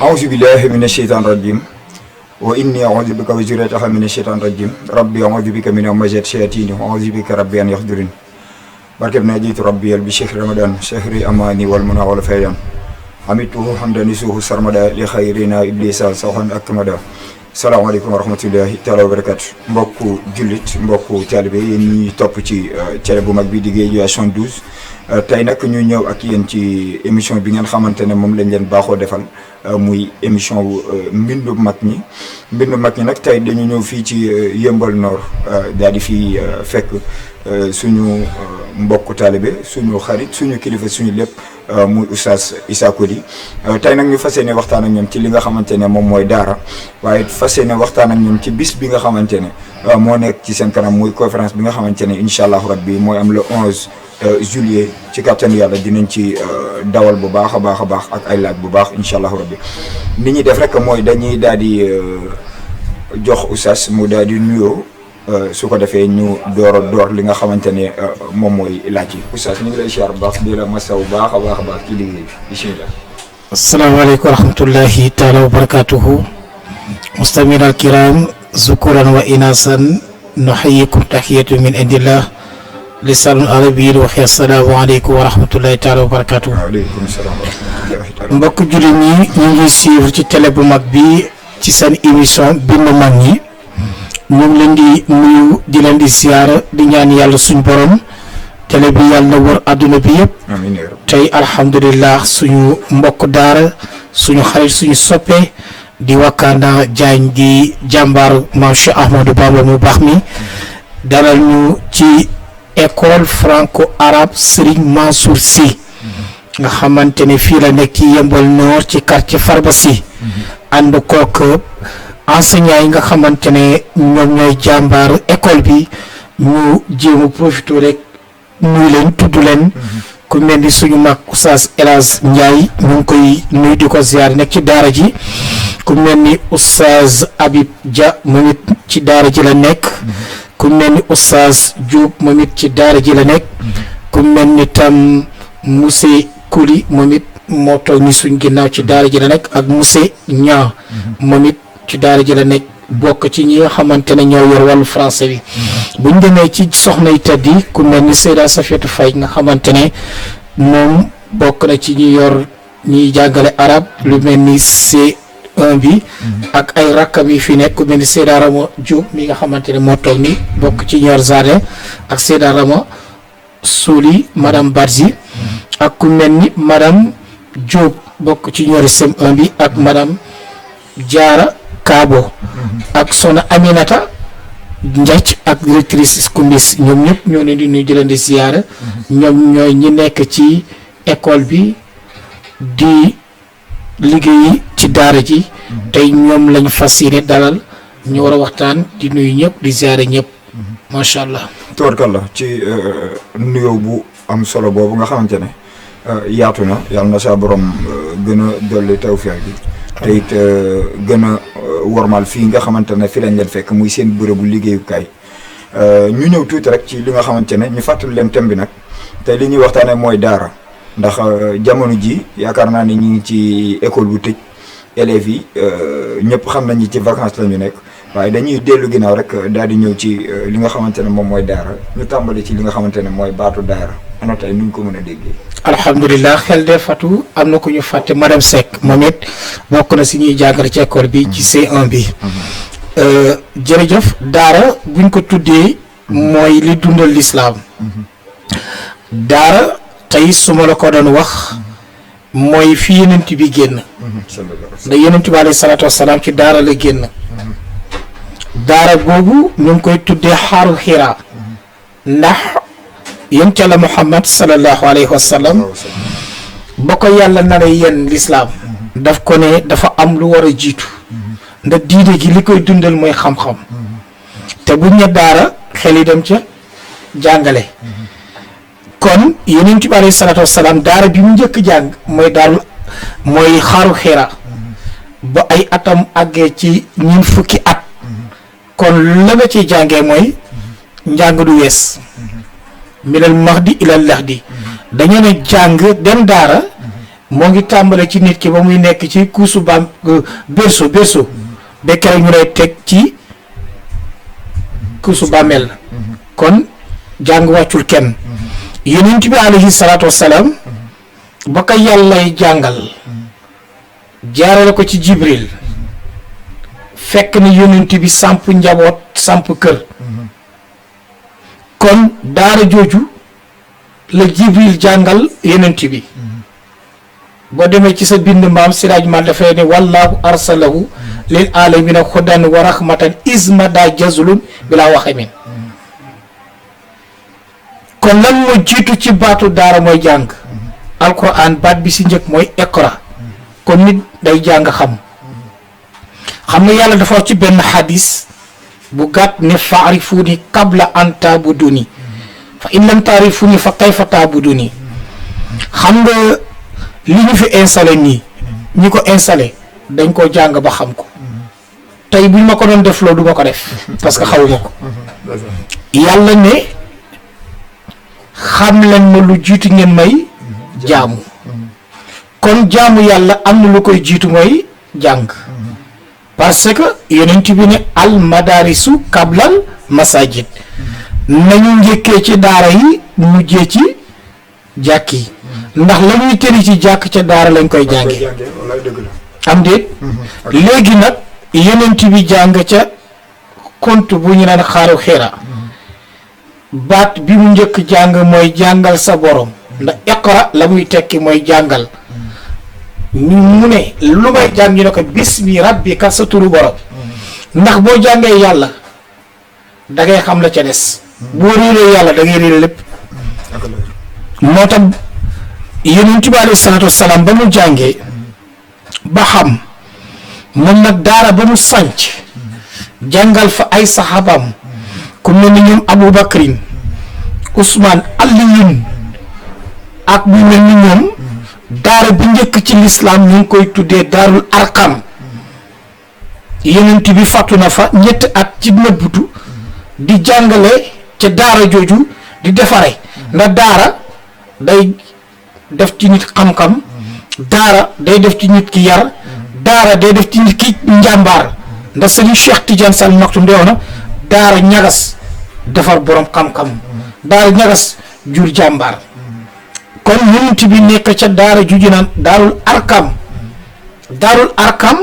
أعوذ بالله من الشيطان الرجيم وإني أعوذ بك وزريتها من الشيطان الرجيم ربي أعوذ بك من همزات الشياطين وأعوذ بك ربي أن يحضرون barkeb najiitu rabbi bi shahri ramadan shahri amani wal muna wal faydan hamituhu hamdan suhu sarmada li khayrina iblisa sawhan akmada salaamaaleykum wa rahmatullahi taala wa barakatu mbokku jullit mbokku taalibe yéen ñi topp ci télé bu mag bi di Guédiawaye 72 tey nag ñu ñëw ak yéen ci émission bi ngeen xamante ne moom lañ leen baaxoo defal muy émission mbindu mag ñi nag tey dañu ñëw fii ci Yeumbeul Nord daal di fii fekk suñu mbokku taalibe suñu xarit suñu kilifa suñu lépp muy Oustaz Issa Coly tey nag ñu fas yéene waxtaan ak ñoom ci li nga xamante ne moom mooy daara waaye fas yéene waxtaan ak ñoom ci bis bi nga xamante ne moo nekk ci seen kanam muy conférence bi nga xamante ne incha allahu rabbi mooy am le 11 juillet ci kàttanu yàlla dinañ ci dawal bu baax a baax ak ay laaj bu baax incha allahu rabbi ni ñuy def rek mooy dañuy daal di jox Oustaz mu daal di nuyoo su ko defee ñu door li nga xamante ne moom mooy laaj yi Oustaz ñu ngi lay siyaar bu baax di la masaw baax a baax ci liggéey bi bismillah. asalaamaaleykum wa rahmatullahi taala wa barakatuhu mustamina alkiram zukuran wa inasan nuxayikum taxiyatu min indillah lisanul arabiyyin waxi asalaamaaleykum wa rahmatullahi taala wa barakatuhu. waaleykum salaam wa rahmatullahi taala. mbokk jullit ñi ñu ngi suivre ci télé bu mag bi ci seen émission bindu mag ñi ñu ngi leen di nuyu di leen di siyaara di ñaan yàlla suñ borom télé bi yàlla na wër àdduna bi yëpp. amiin tey alhamdulilah suñu mbokk daara suñu xarit suñu soppe di Wakana Diagne di jàmbaar maam Cheikh Ahmadou Bamba mu baax mi dalal ñu ci école franco arabe Serigne Mansour Sy nga xamante ne fii la nekk ci Yeumbeul Nord ci quartier Farba Sy ànd kook enseignants yi nga xamante ne ñoom ñooy jàmbaar école bi ñu jéem a profité rek nuyu leen tudd leen ku mel ni suñu mag Oustaz El Hadj Ndiaye ñu ngi koy nuyu di ko ziar nekk ci daara ji ku mel ni Oustaz Habib Dia moom it ci daara ji la nekk ku mel ni Oustaz Diop moom it ci daara ji la nekk ku mel ni tam monsieur Coly moom it moo toog ni suñ ginnaaw ci daara ji la nekk ak monsieur Niang moom it ci daara ji la nekk bokk ci ñi nga xamante ne ñoo yor wàllu français bi buñ demee ci soxna yi tedd yi ku mel ni Seyda Safiatou Faye nga xamante ne moom bokk na ci ñi yor ñiy jàngale arab lu mel ni C1 bi ak ay rakkam yi fi nekk ku mel ni Seyda Rama Diop mi nga xamante ne moo toog ni bokk ci ñor jardin ak Seyda Rama Souli madame Badji ak ku mel ni madame Diop bokk ci ñori CM1 bi ak madame Diarra Kabo ak sona Aminata Ndiac ak directrice Koumbis ñoom ñëpp ñoo leen di nuyu di leen di ziyaara ñoom ñooy ñi nekk ci école bi di liggéey ci daara ji tey ñoom lañ fas yéene dalal ñu war a waxtaan di nuyu ñëpp di ziyaara ñëpp macha allah. tubarkalla ci nuyoo bu am solo boobu nga xamante ne yaatu na yàlla na saa borom gën a dolli tawfiq bi te it gën a wormaal fii nga xamante ne fi lañ leen fekk muy seen bërëbu liggéeyukaay ñu ñëw tuuti rek ci li nga xamante ne ñu fàttali leen thème bi nag te li ñuy waxtaanee mooy daara ndax jamono ji yaakaar naa ne ñu ngi ci école bu tëj élèves yi ñëpp xam nañ ni ci vacances la ñu nekk waaye dañuy dellu ginnaaw rek daal di ñëw ci li nga xamante ne moom mooy daara ñu tàmbali ci li nga xamante ne mooy baatu daara ana tey nuñ ko mën a déggee. alhamdulilah xel de Fatou am na ko ñu fàtte madame Seck moom it bokk na si ñuy jàngale ci école bi ci C1 bi jërëjëf daara buñ ko tuddee mooy li dundal lislaam daara tey su ma la ko doon wax mooy fi yenent bi génn da yenent bi alayhi salaatu wasalaam ci daara la génn daara boobu ñu ngi koy tuddee xaaru xiraa ndax yonent Yàlla Muhammad sallallahu alayhi wa sallam ba ko yàlla nar a yenn lislaam daf ko ne dafa am lu war a jiitu ndax diine gi li koy dundal mooy xam-xam te buñ ne daara xel yi dem ca jàngale kon yonent bi alayhi salaatu wasalaam daara bi mu njëkk jàng mooy xaaru xiraa ba ay atam àggee ci ñun fukki at kon la nga ciy jàngee mooy njàng du wees minal mahdi ilal lahdi dañu ne jàng dem daara moo ngi tàmbale ci nit ki ba muy nekk ci kuusu baam berceau ba keroog ñu lay teg ci kuusu bàmmeel kon jàng wàccul kenn yonent bi alayhi salaatu wassalaam ba ko yàllay jàngal jaarale ko ci Jibril fekk ni yonent bi samp njaboot samp kër kon daara jooju la Jibril jàngal yonent bi boo demee ci sa bind maam Siraaj man dafay ne wallaahu arsalahu lil aalamiina hudan wa rahmatan ismada jazlun bilaa waximin kon lan moo jiitu ci baatu daara mooy jàng alquran baat bi si njëkk mooy iqra kon nit day jàng xam nga yàlla dafa wax ci benn xadis bu gàtt ne faarifuni qabla an taabuduni fa in lam taarifuni fa kayfa taabuduni xam nga li ñu fi installé nii ñi ko installé dañ ko jàng ba xam ko tey buñ ma ko doon def loolu du ma ko def parce que xawuma ko yàlla ne xam leen ma lu jiitu ngeen may jaamu kon jaamu yàlla am na lu koy jiitu mooy jàng parce que yonent bi ne al madarisu kablal masajid nañu njëkkee ci daara yi mujjee ci jàkk yi ndax la ñuy tëri ci jàkk ca daara lañ koy jànge am déet léegi nag yonent bi jàng ca kont bu ñu naan xaaru Xiira baat bi mu njëkk jàng mooy jàngal sa borom ndax iqra la muy tekki mooy jàngal mu ne lu may jàng ñu ne ko bismi rabbika sa turu borom ndax boo jàngee yàlla da ngay xam la ca des boo réeree yàlla da ngay réere lépp moo tax yonent bi alayhi salaatu wasalaam ba mu jàngee ba xam moom nag daara ba mu sànc jàngal fa ay saxaabam ku mel ni ñoom Abu Bakrin Ousmane Aliyun ak bu mel ni ñoom daara bi njëkk ci lislaam ñu ngi koy tuddee daarul arqam yonent bi fàttu na fa ñetti at ci nëbbutu di jàngale ca daara jooju di defare ndax daara day def ci nit xam-xam daara day def ci nit ki yar daara day def ci nit ki njàmbaar ndax Sëriñ Cheikh Tidiane Sall Maktoum ndeew na daara ñagas defar borom xam-xam daara ñagas jur jàmbaar kon yonent bi nekk ca daara juju naan daarul arkam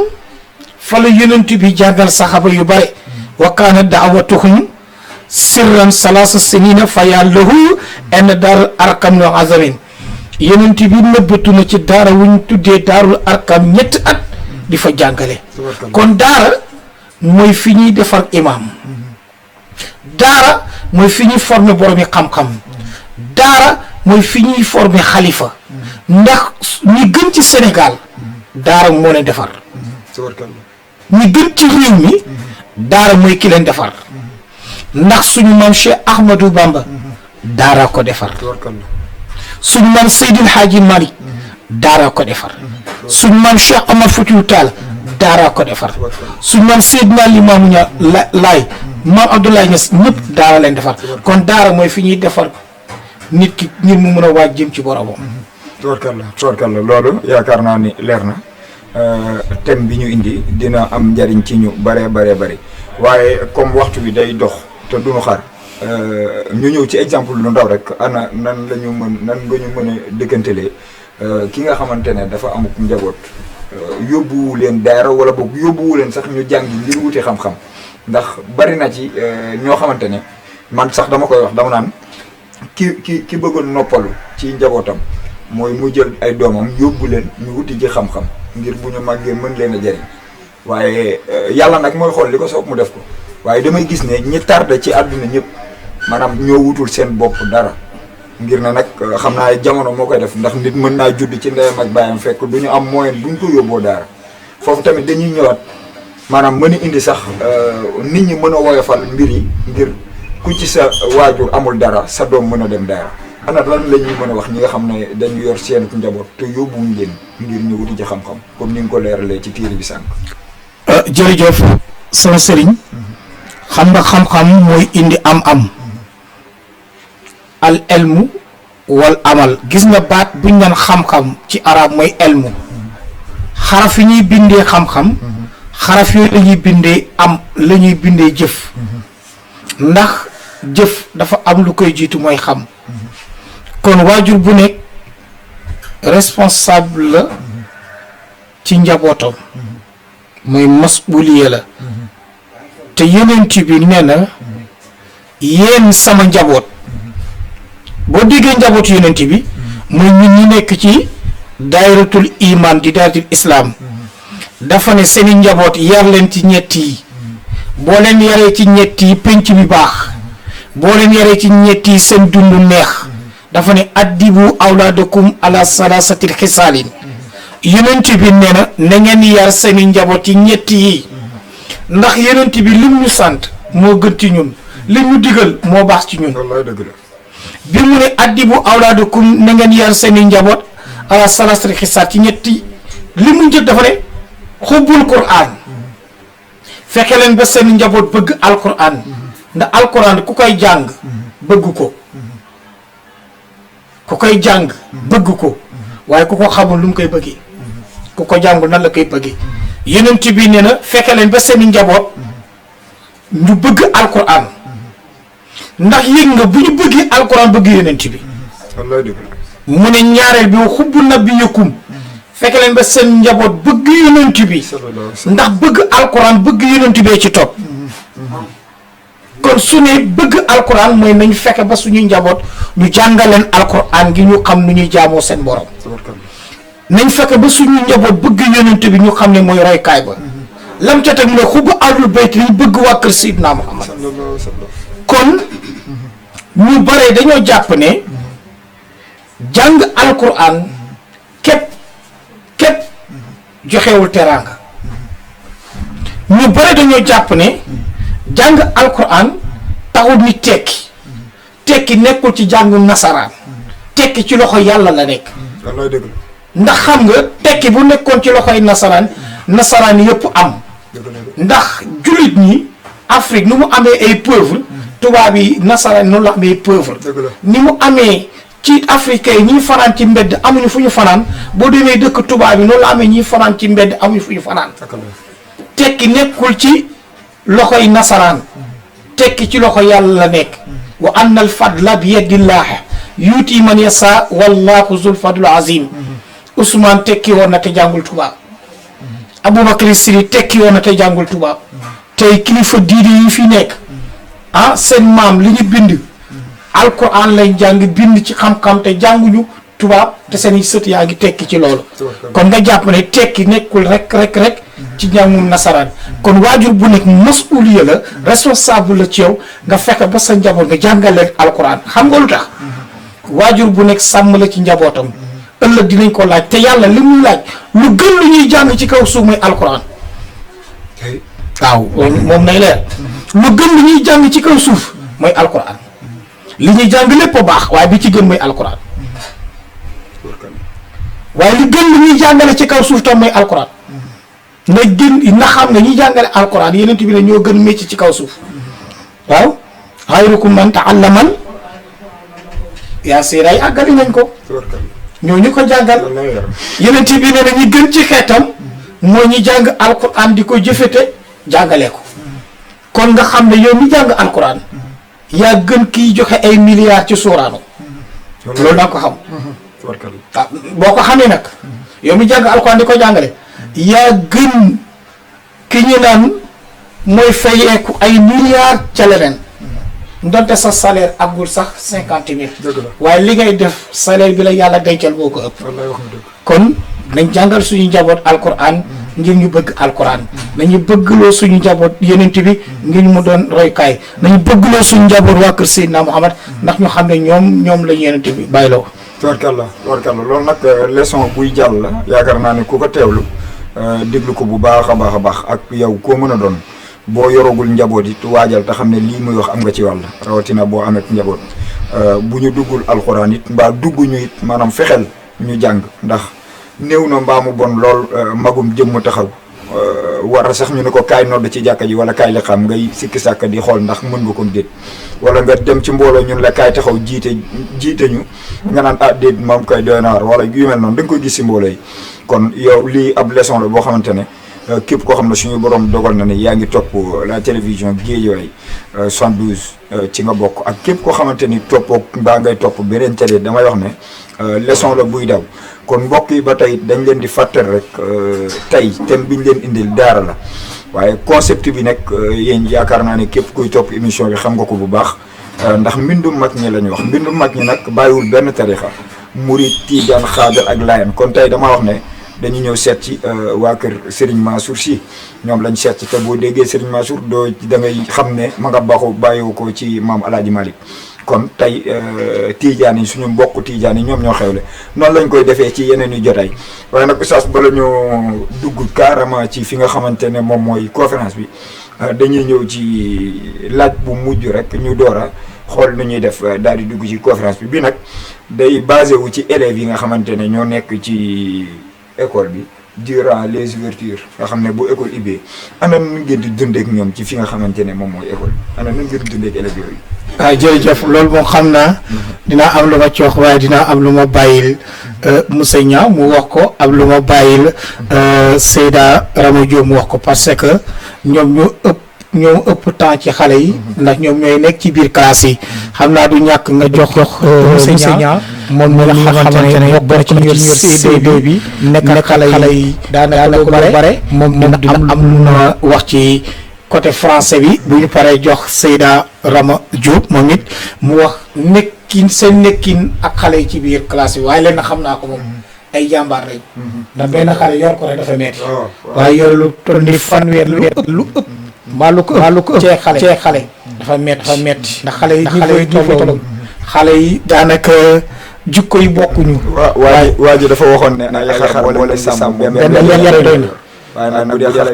fa la yonent bi jàngal saxaba yu bare wa kaana daawatuhum sirran salaasa sinina fa yàllahu en daarul arkam no azamin yonent bi nëbbatu na ci daara wuñ tuddee daarul arkam ñetti at di fa jàngale kon daara mooy fi ñuy defar imam daara mooy fi ñuy former boromi xam-xam daara mooy fi ñuy former xalifa ndax ñi gën ci Sénégal daara moo leen defar ñi gën ci réew mi daara mooy ki leen defar ndax suñu maam Cheikh Ahmadou Bamba daara ko defar suñu maam Seydil Hadji Malick daara ko defar suñu maam Cheikh Omar Foutiyou Tall daara ko defar suñu maam Seydina Limaamu Laay maam Abdoulaye Niass ñëpp daara leen defar kon daara mooy fi ñuy defar nit ki ngir mu mën a waaj jëm ci boromam. tubarkalla loolu yaakaar naa ni leer na thème bi ñu indi dina am njariñ ci ñu bare waaye comme waxtu bi day dox te duñu xaar ñu ñëw ci exemple lu ndaw rek ana nan nga ñu mën a dëkkantelee ki nga xamante ne dafa amuk njaboot yóbbuwu leen daara wala boog yóbbuwu leen sax ñu jàngi ngir wuti xam-xam ndax bari na ci ñoo xamante ne man sax dama koy wax dama naan ki bëggoon noppalu ci njabootam mooy mu jël ay doomam yóbbu leen ñu wuti ji xam-xam ngir bu ñu màggee mën leen a jëriñ waaye yàlla nag mooy xool li ko soob mu def ko waaye damay gis ne ñi tardé ci àdduna ñëpp maanaam ñoo wutul seen bopp dara ngir na nag xam naa jamono moo koy def ndax nit mën naa judd ci ndeyam ak baayam fekk du ñu am moyen bu ñu ko yóbboo daara foofu tamit dañuy ñëwaat maanaam mën a indi sax nit ñi mën a woyofal mbir yi ngir ku ci sa waajur amul dara sa doom mën a dem daara ana lan la ñuy mën a wax ñi nga xam ne dañu yor seen njaboot te yóbbuwuñ leen ngir ñu wuti ci xam-xam comme ni nga ko leeralee ci téere bi sànq. jërëjëf sama sëriñ xam nga xam-xam mooy indi am-am al elmu wal amal. gis nga baat buñ naan xam-xam ci arab mooy elmu. xaraf yi ñuy bindee xam-xam. xaraf yooyu la ñuy bindee la ñuy bindee jëf. ndax jëf dafa am lu koy jiitu mooy xam. kon waajur bu nekk responsable la ci njabootam. mooy masuliya la. te yeneen bi nee na yéen sama njaboot. boo déggee njabootu yonent bi mooy ñun ñi nekk ci daayiratul iman di daayiratul islam dafa ne seeni njaboot yar leen ci ñett yi. boo leen yaree ci ñett yi penc bi baax. boo leen yaree ci ñett yi seen dund neex. dafa ne addibu awlaadakum ala salasatil xisaalin. yonent bi nee na ngeen yar seeni njaboot ci ñett yi. ndax yonent bi lim ñu sant moo gën ci ñun lim ñu digal moo baax ci ñun. wallaay dëgg la. bi mu ne addibu awlaadakum na ngeen yar seeni njaboot ala salasatil xisaal ci ñetti li mu njëkk dafa ne xubbul Qur'an. fekke leen ba seeni njaboot bëgg alquran. ndax alquran ku koy jàng bëgg ko. ku koy jàng bëgg ko. waaye ku ko xamul lu mu koy bëggee. ku ko jàngul nan la koy bëggee. yonent bi nee na fekke leen ba seeni njaboot ñu bëgg alquran. ndax yëg nga bu ñu bëggee alquran bëgg yonent bi. wallaay dëgg la. mu ne ñaareel bi xubbu nabiyyikum fekk leen ba seen njaboot bëgg yonent bi. ndax bëgg alquran bëgg yonent bee ci topp. kon su ne bëgg alquran mooy nañ fekk ba suñuy njaboot ñu jàngaleen alquran gi ñu xam nu ñuy jaamoo seen borom. nañ fekk ba suñuy njaboot bëgg yonent bi ñu xam ne mooy roykaay ba. lam ca teg mooy xubbu ahlul bayt ñu bëgg waa kër Seydina Muhammad. kon ñu bare dañoo jàpp ne jàng alquran képp joxewul teraanga. ñu bare dañoo jàpp ne jàng alquran taxul ni tekki nekkul ci jàngu nasaraan. tekki ci loxo yàlla la nekk. wallaay dëgg la. ndax xam nga tekki bu nekkoon ci loxoy nasaraan yëpp am. ndax jullit ñi Afrique nu mu amee ay pauvre tubaab yi nasaraan noonu la amee pauvre. ni mu amee ci africain yi ñuy fanaan ci mbedd amuñu fu ñu fanaan boo demee dëkk tubaab yi noonu la amee ñuy fanaan ci mbedd amuñu fu ñu fanaan. tekki nekkul ci loxoy nasaraan. tekki ci loxo yàlla la nekk. wa anna al fadla bi yadillah yuuti man yasa wallahu zul fadlu azim. Ousmane tekki woon na te jàngul tubaab. Aboubacar Siri tekki woon na te jàngul tubaab. tey kilifa diine yi fi nekk seen maam li ñu bind alquran lañ jàng bind ci xam-xam te jànguñu tubaab te seen i sët yaa ngi tekki ci loolu. kon nga jàpp ne tekki nekkul rek ci njàngum nasaraan. kon waajur bu nekk masuliya la responsable la ci yow nga fekk ba sa njaboot nga jàngal leen alquran xam nga lu tax. waajur bu nekk sàmm la ci njabootam. ëllëg dinañ ko laaj te yàlla li muy laaj lu gën lu ñuy jàng ci kaw suuf mooy alquran. waaw moom nay leer. lu gën lu ñuy jàng ci kaw suuf mooy alquran. li ñuy jàng lépp a baax waaye bi ci gën mooy alquran. waaye li gën lu ñuy jàngale ci kaw suuf tam mooy alquran. na xam nga ñuy jàngale alquran yeneen bi ne ñoo gën mécc ci kaw suuf. waaw xayrukum man ta'allaman yaa seedaay àggali nañ ko. ñoo ñu ko jàngal. yeneen bi ne na ñi gën ci xeetam moo ñi jàng alquran di ko jëfete jàngale ko. kon nga xam ne yow mi jàng alquran yaa gën kiy joxe ay milliards ci suuraanu. loolu da nga ko xam. boo ko xamee nag yow mi jàng alquran di ko jàngale yaa gën ki ñu naan mooy fayeeku ay milliards ca leneen. ndonte sa salaire agul sax 50 000. waaye li ngay def salaire bi la yàlla dencal boo ko ëpp. kon nañ jàngal suñu njaboot alquran ngir ñu bëgg alquran. nañu bëggloo suñu njaboot yenent bi ngir mu doon roykaay. nañu bëggloo suñu njaboot waa kër Seydina Muhammad ndax ñu xam ne ñoom la yenent bi bàyyiloo. tubarkalla loolu nag leçon buy jàll la yaakaar naa ne ku ko teewlu déglu ko bu baax a baax ak yow koo mën a doon. boo yorogul njaboot it waajal te xam ne lii muy wax am nga ci wàll rawatina boo amee njaboot bu ñu duggul alxuraan it mbaa dugguñu it maanaam fexeel ñu jàng ndax néew na mbaa mu bon lool magum jëmm taxaw war sax ñu ne ko kaay nodd ci jàkka ji wala kaay li xam ngay sikki sàkk di xool ndax mën nga ko déet wala nga dem ci mbooloo ñun la kaay taxaw jiite ñu nga naan déet moom koy doy na war wala yu mel noonu da nga koy gis si mbooloo yi kon yow lii ab leçon la boo xamante ne képp koo xam ne suñu borom dogal na ne yaa ngi topp la télévision Guédiawaye 72 ci nga bokk ak képp koo xamante ni toppoo mbaa ngay topp beneen télé damay wax ne leçon la buy daw kon mbokk yi ba tey dañ leen di fàttali rek tey thème bi ñu leen indil daara la waaye concept bi nag yéen yaakaar naa ne képp kuy topp émission bi xam nga ko bu baax ndax mbindum mag ñi la ñu wax mbindum mag ñi nag bàyyiwul benn tarixa murid tijaan xaadar ak layan kon tey dama wax ne dañu ñëw seet ci waa kër Serigne Mansour Sy ñoom lañ seet ci te boo déggee Serigne Mansour doo da ngay xam ne ma nga bàyyiwu ko ci maam El Hadj Malick kon tey tiijaan yi suñu mbokk tiijaan yi ñoom ñoo xewle noonu lañ koy defee ci yeneen i jotaay waaye nag oustaz bala ñoo dugg carrément ci fi nga xamante ne moom mooy conférence bi dañuy ñëw ci laaj bu mujj rek ñu door a xool nu ñuy def daal di dugg ci conférence bi nag day basé wu ci élèves yi nga xamante ne ñoo nekk ci école bi durant les ouvertures nga xam ne bu école ubbee ana nu ngeen di dundeek ñoom ci fi nga xamante ne moom mooy école bi ana nu ngeen di dundeek élèves yooyu. waaw jërëjëf loolu moom xam naa dinaa am lu ma coox waaye dinaa am lu ma bàyyil Moussa Niang mu wax ko am lu ma bàyyil Seyda Rama Diop mu wax ko parce que ñoom ñoo ëpp temps ci xale yi ndax ñoom ñooy nekk ci biir classe yi xam naa du ñàkk nga jox Moussa Niang moom mi nga xamante ne bokk ci université bi nekk xale yi daanaka lu bare moom dina am lu na wax ci côté français bi bu ñu paree jox Seyda Rama Diop moom it mu wax seen nekkin ak xale yi ci biir classe yi waaye leen na xam naa ko moom ay jàmbaar lañ ndax benn xale yor ko rek dafa metti waaye yor lu toll ni fanweer lu ëpp mbaa lu ko ëpp cee xale dafa metti ndax xale yi tolloo xale yi daanaka jikko yi bokkuñu waa ji dafa waxoon ne na yaxar boole sàmm benn yar doy na waaye nag bu dee xale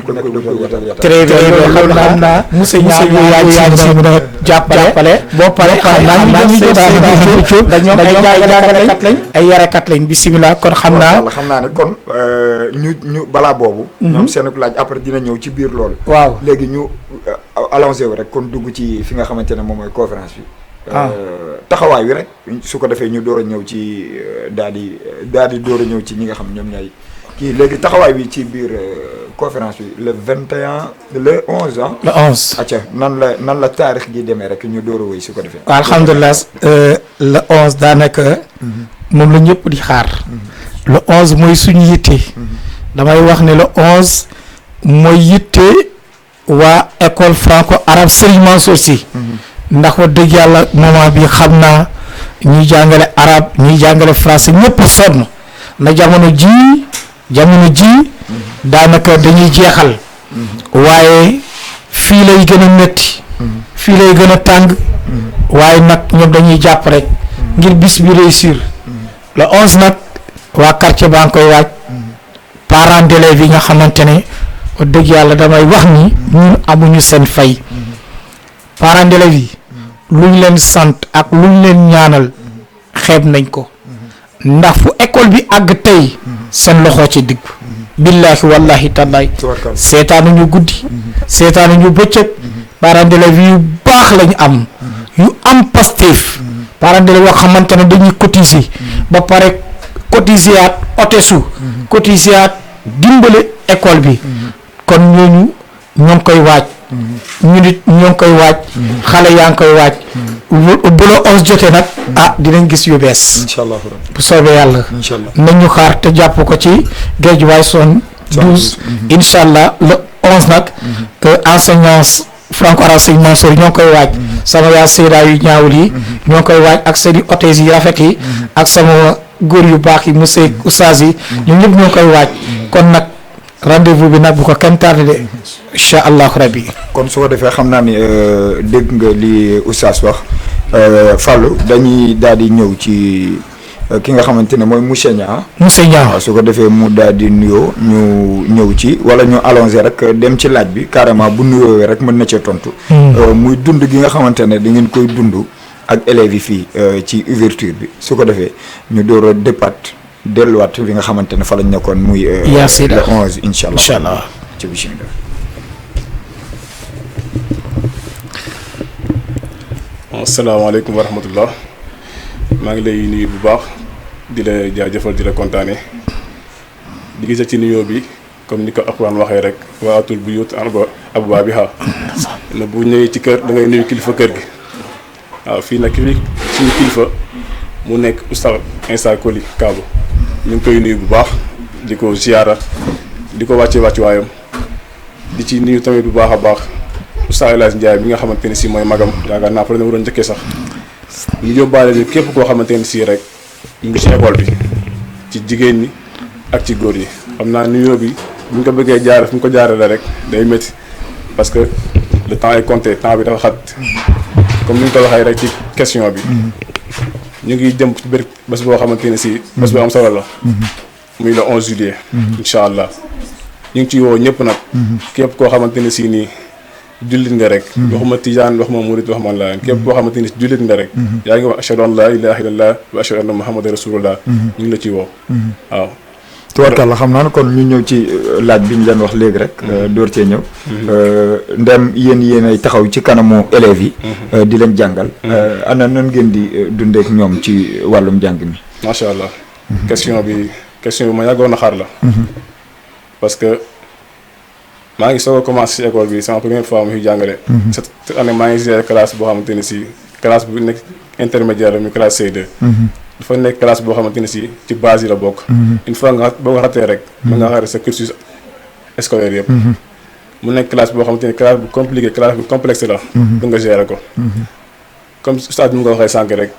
ku nekk du ko wutal très bien xam naa Moussa Niang yaa ngi si mën a jàppale boo pare xam naa dañoom ay jàngalekat lañ ay yarekat lañ bisimilah kon xam naa ne kon ñu balaa boobu ñoom seen laaj après dina ñëw ci biir loolu waaw léegi ñu allongé wu rek kon dugg ci fi nga xamante ne moom mooy conférence bi taxawaay wi rek su ko defee ñu door a ñëw ci daal di door a ñëw ci ñi nga xam ñoom ñooy kii léegi taxawaay bi ci biir conférence bi le 21 le 11 ah. le 11. acca nan la taarix gi demee rek ñu door a wéy su ko defee. waaw alhamdulilah le 11 daanaka. moom la ñëpp di xaar. le 11 mooy suñu yitte. damay wax ne le 11 mooy yitte waa école franco arabe Serigne Mansour Sy. ndax wax dëgg yàlla moment bi xam naa ñuy jàngale arabe ñuy jàngale français ñëpp sonn na jamono ji daanaka dañuy jeexal waaye fii lay gën a métti fii lay gën a tàng waaye nag ñoom dañuy jàpp rek ngir bis bi réussir le 11 nag waa quartier baa ngi koy waaj parents d'élèves yi nga xamante ne wax dëgg yàlla damay wax ni ñun amuñu seen fay parents d'élèves yi luñ leen sant ak luñ leen ñaanal xeeb nañ ko ndax fu école bi àgg tey seen loxo ci digg billaahi wallahi tallaay seetaanuñu guddi seetaanuñu bëccëg parents d'élèves yu baax lañu am yu am Pastef parents d'élèves yoo xamante ne dañuy cotiser ba pare cotiser at otesu cotiser at dimbale école bi kon ñooñu ñoo ngi koy waaj ñu nit ñoo ngi koy waaj xale yaa ngi koy waaj bu la 11 jotee nag dinañ gis yu bees inshallah bu soobee yàlla nañu xaar te jàpp ko ci Guédiawaye 12 inshallah le 11 nag enseignants franco arabe Serigne Mansour ñoo ngi koy waaj sama yaa Seyda yu ñaawul yi ñoo ngi koy waaj ak seeni hôtesse yi rafet yi ak sama góor yu baax yi monsieur oustaz yi ñun ñëpp ñoo koy waaj kon nag rendez-vous bi nag bu ko kenn tardé de incha allahu rabbi kon su ko defee xam naa ni dégg nga li oustaz wax Fallou dañuy daal di ñëw ci ki nga xamante ne mooy Moussa Niang. waaw su ko defee mu daal di nuyoo ñu ñëw ci wala ñu allongé rek dem ci laaj bi carrément bu nuyoo rek mën na cee tontu. muy dund gi nga xamante ne da ngeen koy dund ak élèves yi fii ci ouverture bi su ko defee ñu door a départ delluwaat fi nga xamante ne fa lañ nekkoon muy. yaa Seyda le 11 incha allah. incha allah. ci bisimilah. asalaamaaleykum wa rahmatullah maa ngi lay nuyu bu baax di la jaajëfal di la kontaane di gis ci nuyoo bi comme ni ko Alxuraan waxee rek waatul buyuut abwaabihaa na bu ñëwee ci kër da ngay nuyu kilifa kër gi waaw fii nag suñu kilifa mu nekk Oustaz Insa Coly Kabo ñu ngi koy nuyu bu baax di ko ziyaara di ko wàcce waayam di ci nuyu tamit bu baax a baax Oustaz El Hadj Ndiaye bi nga xamante ne si mooy magam yaakaar naa fa la ñu waroon njëkkee sax ñu yóbbaale ni képp koo xamante ne si rek ñu ngi ci école bi ci jigéen ñi ak ci góor ñi xam naa nuyoo bi bu ñu ko bëggee jaare fu ñu ko jaarale rek day métti parce que le temps est compté temps bi dafa xat comme ni ñu ko waxee rek ci question bi ñu ngi jëm ci biir bés boo xamante ne si bés bu am solo la muy le 11 juillet incha allah ñu ngi ciy woo ñëpp nag képp koo xamante ne si nii jullit nga rek waxuma tijaan waxuma murit waxuma la képp koo xamante ni jullit nga rek yaa ngi wax ashhadu an laa ilaaha illallah wa ashhadu anna muhammadan rasulullah ñu ngi la ciy woo waaw tubarkalla xam naa ne kon ñu ñëw ci laaj bi ñu leen wax léegi rek door cee ñëw ndem yéen ay taxaw ci kanamu élèves yi di leen jàngal ana nan ngeen di dundeek ñoom ci wàllum jàng mi macha allah question bi ma yàggoon a xaar la parce que maa ngi soog a commencé ci école bi sama première fois mu fi jàngale cette année maa ngi géré classe boo xamante ne si classe bu nekk intermédiaire la muy classe C2 dafa nekk classe boo xamante ne si ci base yi la bokk une fois nga boo nga xatee rek mën nga xare sa cursus scolaire yëpp mu nekk classe boo xamante ne classe bu compliqué classe bu complexe la bu nga géré ko comme stade bi mu nga waxee sànq rek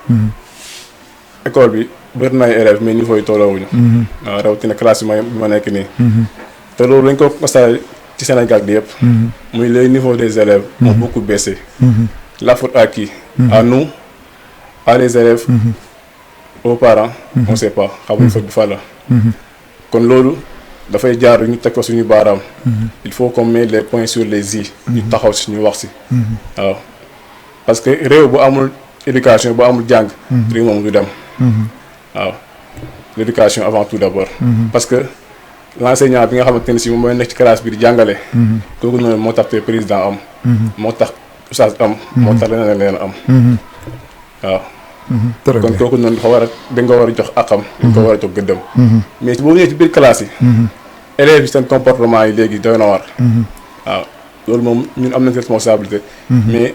école bi bëri na ay élèves mais niveau yi tolloowuñu waaw rawatina classe bi ma nekk nii te loolu dañ ko constaté ci Sénégal bi yëpp muy les niveaux des élèves ont beaucoup baissé la faute à qui à nous à les élèves aux parents on sait pas xamuñ faute bi fa la kon loolu dafay jaar ñu teg ko suñu baaraam il faut qu'on mette les points sur les i ñu taxaw si ñu wax si waaw parce que réew bu amul éducation bu amul jàng réew moom du dem waaw l'éducation avant tout d'abord parce que l'enseignant bi nga xamante ne si moom mooy nekk ci classe bi di jàngale kooku noonu moo tax te président am moo tax oustaz am moo tax leneen am waaw kon kooku noonu dafa war a da nga war a jox akam da nga war a jox gëddëm mais boo ñëwee ci biir classe yi élèves yi seen comportement yi léegi doy na war waaw loolu moom ñun am nañ responsabilité mais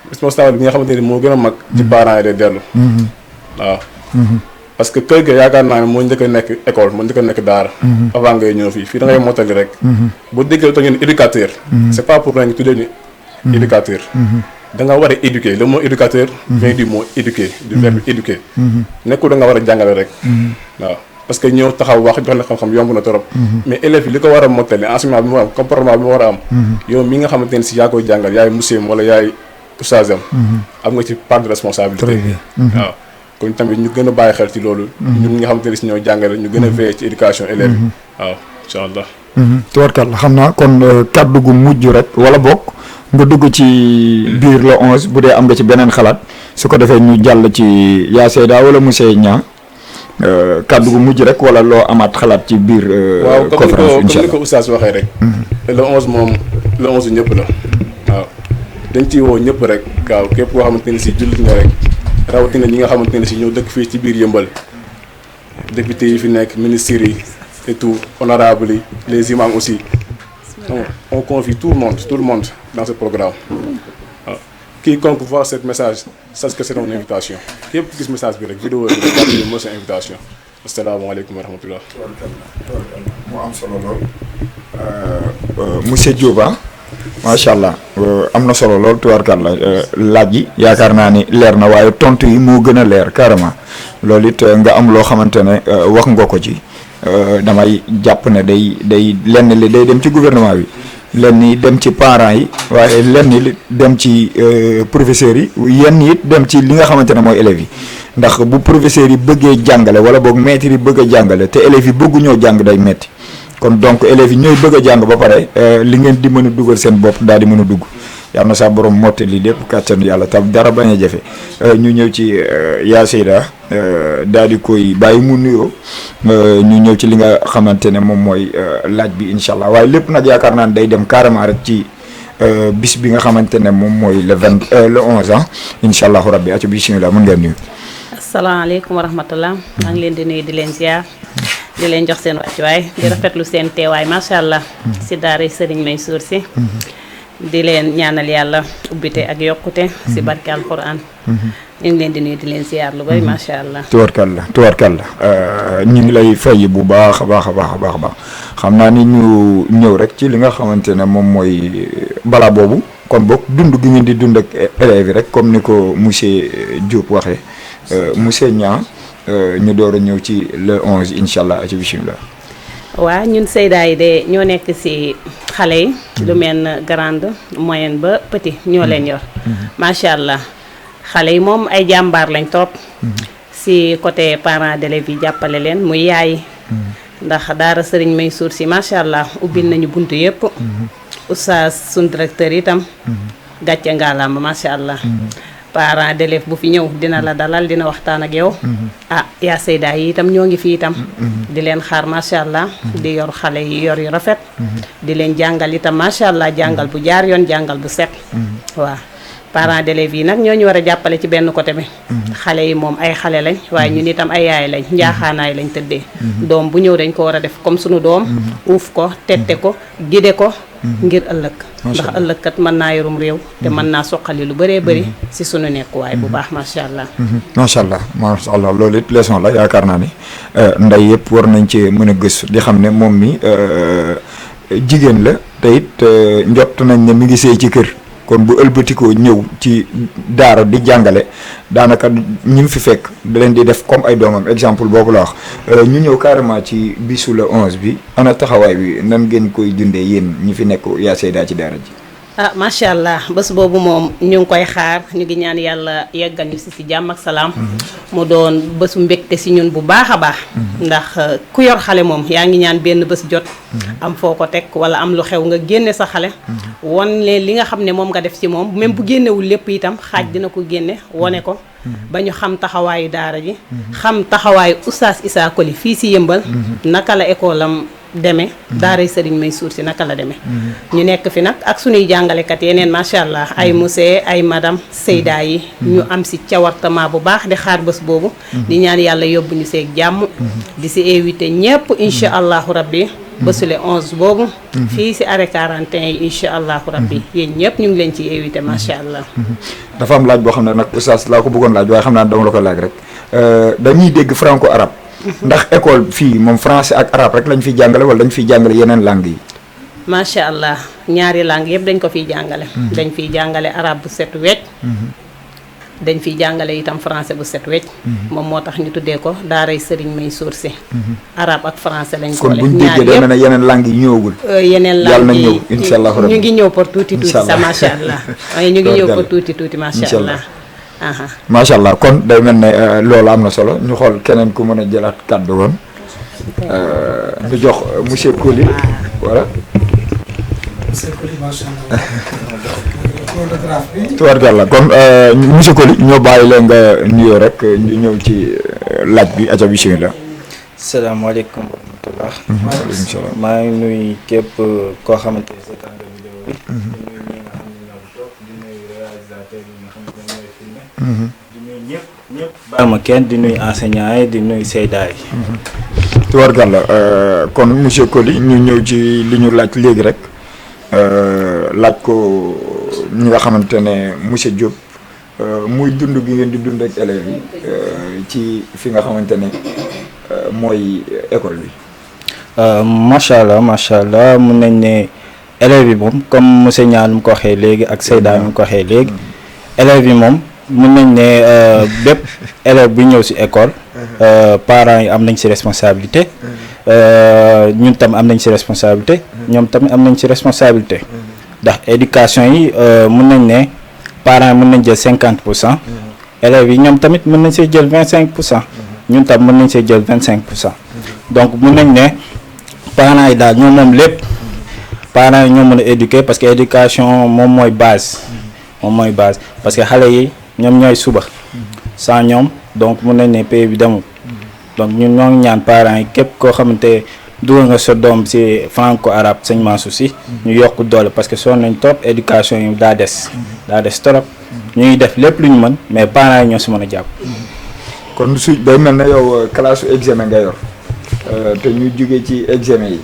responsabilité bi nga xamante ne moo gën a mag ci parents yi day dellu waaw parce que kër ga yaakaar naa ne moo njëkk a nekk école moo njëkk a nekk daara avant ngay ñëw fii da ngay mottali rek boo déggee tax ñu ne éducateur c'est pas pour ñu tuddee ni éducateur da nga war a éduquer le mot éducateur vient du mot éduquer du verbe éduquer nekkul da nga war a jàngale rek waaw parce que ñëw taxaw wax jox la xam-xam yomb na trop mais élèves yi li ko war a mottali enseignement bi mu war a am comportement bi mu war a am yow mi nga xamante ne si yaa koy jàngal yaay monsieur wala yaay oustazam am nga ci part de responsabilité waaw kon tamit ñu gën a bàyyi xel ci loolu ñun ñi nga xamante ne si ñoo jàngale ñu gën a veiller ci éducation élèves yi waaw incha allah tubarkalla xam naa kon kàddu gu mujj rek wala bokk nga dugg ci biir le 11 bu dee am nga ci beneen xalaat su ko defee ñu jàll ci yaa Seyda wala monsieur Niang kàddu gu mujj rek wala loo amaat xalaat ci biir conférence incha allah comme ni ko oustaz waxee rek le 11 moom le 11 ñëpp la waaw dañ ciy woo ñëpp rek waaw képp koo xamante ne si jullit nga rek rawatina ñi nga xamante ne si ñëw dëkk fii ci biir Yëmbal député yi fi nekk ministres yi et tout honorables yi les imams aussi on confie tout le monde dans ce programme waaw quiconque voit ce message sache que c'est une invitation képp gis message bi rek vidéo bi rek jàpp mooy seen invitation asalaamaaleykum wa rahmatullah moo am solo lool monsieur Diop macha allah am na solo lool tubaarkàlla laaj yi yaakaar naa ni leer na waaye tontu yi moo gën a leer carrément loolu it nga am loo xamante ne wax nga ko ci damay jàpp ne day lenn li day dem ci gouvernement bi lenn yi dem ci parents yi waaye lenn li dem ci professeurs yi yenn it dem ci li nga xamante ne mooy élèves yi ndax bu professeurs yi bëggee jàngale wala boog maîtres yi bëgg a jàngale te élèves yi bëgguñoo jàng day metti kon donc élèves yi ñooy bëgg a jàng ba pare li ngeen di mën a dugal seen bopp daal di mën a dugg yal na sa borom mottali lépp kàttanu yàlla tam dara bañ a jafe ñu ñëw ci yaa Seyda daal di koy bàyyi mu nuyoo ñu ñëw ci li nga xamante ne moom mooy laaj bi incha allah waaye lépp nag yaakaar naa ne day dem carrément rek ci bis bi nga xamante ne moom mooy le 11 ah incha allahu rabbi aca bismillah mën ngeen nuyu. asalaamaaleykum wa rahmatullah maa ngi leen di nuyu di leen ziar di leen jox seen wàccuwaay di rafetlu seen teewaay macha allah si daara Serigne Mansour Sy di leen ñaanal yàlla ubbite ak yokkute si barke alquran ñu ngi leen di nuyu di leen ziar lu bari macha allah. tubarkalla ñu ngi lay fay bu baax a baax xam naa ni ñu ñëw rek ci li nga xamante ne moom mooy balaa boobu kon boog dund gi ngeen di dund ak élèves yi rek comme ni ko monsieur Diop waxee monsieur Niang ñu door a ñëw ci le 11 incha allah ci bisimilah. waaw ñun Seyda yi de ñoo nekk si xale yi lu mel ne grande moyenne ba petit ñoo leen yor macha allah xale yi moom ay jàmbaar lañ trop si côté parents d'élèves yi jàppale leen muy yaay ndax daara Serigne Mansour Sy macha allah ubbil nañu buntu yëpp oustaz sun directeur itam gàcce ngaalaama macha allah. parents d'élèves bu fi ñëw dina la dalal dina waxtaan ak yow yaa Seyda yi itam ñoo ngi fi itam di leen xaar macha allah di yor xale yi yor yu rafet di leen jàngal itam macha allah jàngal bu jaar yoon jàngal bu set waaw parents d'élèves yi nag ñoo ñu war a jàppale ci benn côté bi xale yi moom ay xale lañ waaye ñun itam ay yaay lañ njaaxaanaay lañ tëddee doom bu ñëw dañ ko war a def comme sunu doom uuf ko tette ko gide ko ngir ëllëg ndax ëllëg kat mën naa yorum réew te mën naa soqali lu bëree bëri si sunu nekkuwaay bu baax macha allah. macha allah loolu it leçon la yaakaar naa ni ndey yëpp war nañ ci mën a gëstu di xam ne moom mi jigéen la te it njott nañ ne mi ngi sëy ci kër kon bu ëlbatikoo ñëw ci daara di jàngale daanaka ñi fi fekk da leen di def comme ay doomam exemple boobu la wax ñu ñëw carrément ci bisu le 11 bi ana taxawaay bi nan ngeen koy dundee yéen ñi fi nekk yaa Seyda ci daara ji. macha allah bés boobu moom ñu ngi koy xaar ñu ngi ñaan yàlla yeggal ñu si jàmm ak salaam mu doon bésu mbégte si ñun bu baax a baax ndax ku yor xale moom yaa ngi ñaan benn bés jot am foo ko teg wala am lu xew nga génne sa xale won leen li nga xam ne moom nga def ci moom même bu génnewul lépp itam xaaj dina ko génne wone ko ba ñu xam taxawaayu daara ji xam taxawaayu oustaz Issa Coly fii si Yëmbal naka la école am demee daaray Serigne Mansour Sy naka la demee ñu nekk fi nag ak suñuy jàngalekat yeneen macha allah ay monsieur ay madame Seyda yi ñu am si cawartament bu baax di xaar bés boobu di ñaan yàlla yóbbu ñu seeg jàmm di si invité ñëpp incha allahu rabbi bésu le 11 boobu fii si arrêt 41 yi incha allahu rabbi yéen ñëpp ñu ngi leen ci invité macha allah. dafa am laaj boo xam ne nag oustaz laa ko bëggoon laaj waaye xam naa dama la ko laaj rek dañuy dégg franco arabe ndax école fii moom français ak arabe rek lañ fiy jàngale wala dañ fiy jàngale yeneen langues yi. macha allah ñaari langues yëpp dañ ko fiy jàngale. dañ fiy jàngale arabe bu set wecc. dañ fiy jàngale itam français bu set wecc. moom moo tax ñu tuddee ko daaray Serigne Mansour Sy. arabe ak français lañ ko kon bu ñu déggee day mel ne yeneen langues yi ñëwagul. yeneen langues yi yàlla na ñëw incha allah ñu ngi ñëw pour tuuti sa macha allah. waaye ñu ngi ñëw pour tuuti macha allah. macha allah kon day mel ne loolu am na solo ñu xool keneen ku mën a jëlaat kàddu woon ñu jox monsieur Coly voilà. monsieur Coly macha allah. tubaarkàlla kon monsieur Coly ñoo bàyyi leen nga nuyoo rek ñu ñëw ci laaj bi aca bismillah. salaamaaleykum wa rahmatullah. waaleykum salaam. maa ngi nuyu képp koo xamante ne seetaan nga vidéo bi. di nuyu ñi nga xam ne ñoo toog di nuyu réalisateur yi nga xamante ne ñooy filmé. di nuyu ñëpp baal ma kenn di nuyu enseignants yi di nuyu Seyda yi. tubaarkàlla kon monsieur Coly ñu ñëw ci li ñu laaj léegi rek laaj ko ñi nga xamante ne monsieur Diop muy dund gi ngeen di dund ak élèves yi ci fi nga xamante ne mooy école bi. macha allah mun nañ ne élèves yi moom comme monsieur Niang mu ko waxee léegi ak Seyda mu ko waxee léegi élèves yi moom mun nañ ne bépp élève bu ñëw ci école parents yi am nañ ci responsabilité ñun tam am nañ ci responsabilité ñoom tamit am nañ ci responsabilité ndax éducation yi mun nañ ne parents yi mun nañ jël 50%. élèves yi ñoom tamit mën nañ see jël 25%. ñun tam mën nañ see jël 25%. donc mun nañ ne parents yi daal ñoom moom lépp parents yi ñoo mën a éduquer parce que éducation moom mooy base parce que xale yi ñoom ñooy suba sans ñoom donc mun nañ ne pays bi demul donc ñun ñoo ngi ñaan parents yi képp koo xamante dugal nga sa doom ci franco arabe sëñ Mansour Sy ñu yokk doole parce que sonn nañ trop éducation yi daa des trop ñu ngi def lépp lu ñu mën mais parents yi ñoo si mën a jàpp. kon su day mel ne yow classe examen nga yor te ñu jógee ci examen yi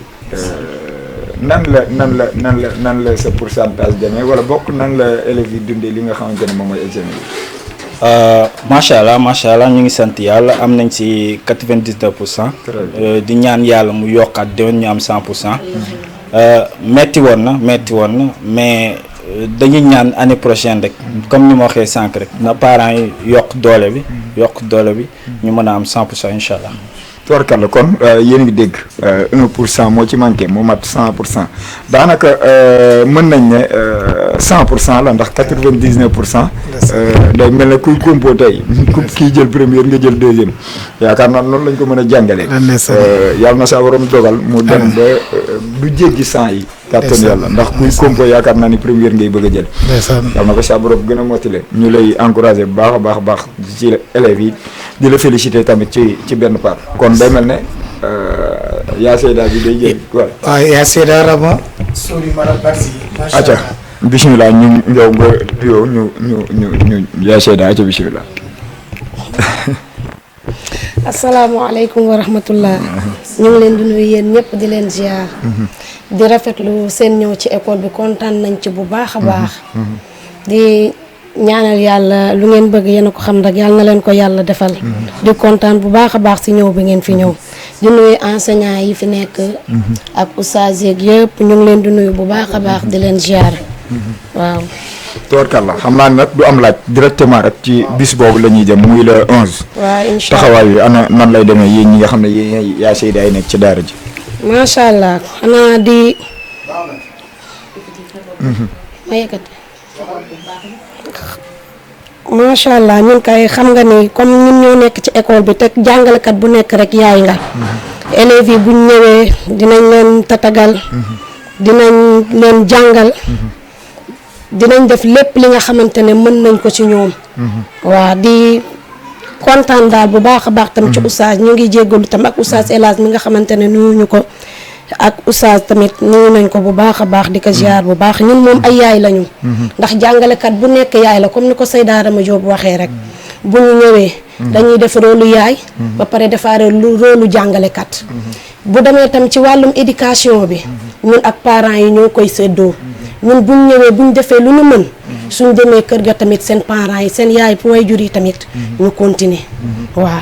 nan la sa pourcentage demee wala bokk nan la élèves yi dundee li nga xamante ne moom mooy examen yi. macha allah ñu ngi sant yàlla am nañ ci 99%. di ñaan yàlla mu yokkaat déwén ñu am 100%. metti woon na mais dañuy ñaan année prochaine rek comme ni ma waxee sànq rek na parents yi yokk doole bi ñu mën a am 100% incha allah. tubarkalla kon yéen a ngi dégg 1% moo ci manqué mu mat 100% daanaka mën nañ ne 100% la ndax 99%. day mel ne kuy compo tey ku kii jël première nga jël deuxième yaakaar naa noonu lañ ko mën a jàngalee. yàlla na saa waroon dogal mu dem ba du jéggi 100 yi. kàttan yàlla ndax kuy compo yaakaar naa ni première ngay bëgg a jël. yàlla na ko saa borom gën a motiver ñu lay encouragé bu baax a baax ci élèves yi di la féliciter tamit ci benn part kon day mel ne yaa Seyda bi day jël waaw. waaw yaa Seyda Rama. sori mara barsi. acca bisimilah ñu yow nga duyoo ñu yaa Seyda acca bisimilah. asalaamaaleykum wa rahmatullah ñu ngi leen di nuyu yéen ñëpp di leen ziar. di rafetlu seen ñëw ci école bi kontaan nañ ci bu baax a baax. di ñaanal yàlla lu ngeen bëgg yéen a ko xam rek yàlla na leen ko yàlla defal. di kontaan bu baax a baax si ñëw bi ngeen fi ñëw. di nuyu enseignants yi fi nekk. ak oustaz yeeg yëpp ñu ngi leen di nuyu bu baax a baax di leen ziar. waaw. tubarkalla xam naa nag du am laaj directement rek ci bis boobu la ñuy jëm muy le 11. waaw incha allah taxawaay bi ana nan lay demee yéen ñi nga xam ne yéen yaa Seyda ay nekk ci daara ji. macha allah xanaa di. ma yëkkati. macha allah ñun kay xam nga ni comme ñun ñoo nekk ci école bi te jàngalekat bu nekk rek yaay nga. élèves yi buñ ñëwee dinañ leen tatagal. dinañ leen jàngal. dinañ def lépp li nga xamante ne mën nañ ko ci ñoom. waa di kontaan daal bu baax a baax tam ci oustaz ñu ngi jéggalu tam ak oustaz El Hadj mi nga xamante ne nuyuñu ko ak oustaz tamit nuyu nañ ko bu baax a baax di ko ziar bu baax ñun moom ay yaay lañu. ndax jàngalekat bu nekk yaay la comme ni ko Seyda Rama Diop waxee rek bu ñu ñëwee. dañuy def rôlu yaay. ba pare defaare lu rôlu jàngalekat. bu demee tam ci wàllum éducation bi. ñun ak parents yi ñoo koy séddoo. ñun bu ñu ñëwee bu ñu defee lu ñu mën. suñ demee kër ga tamit seen parents yi seen yaay waajur yi tamit. ñu continuer waaw.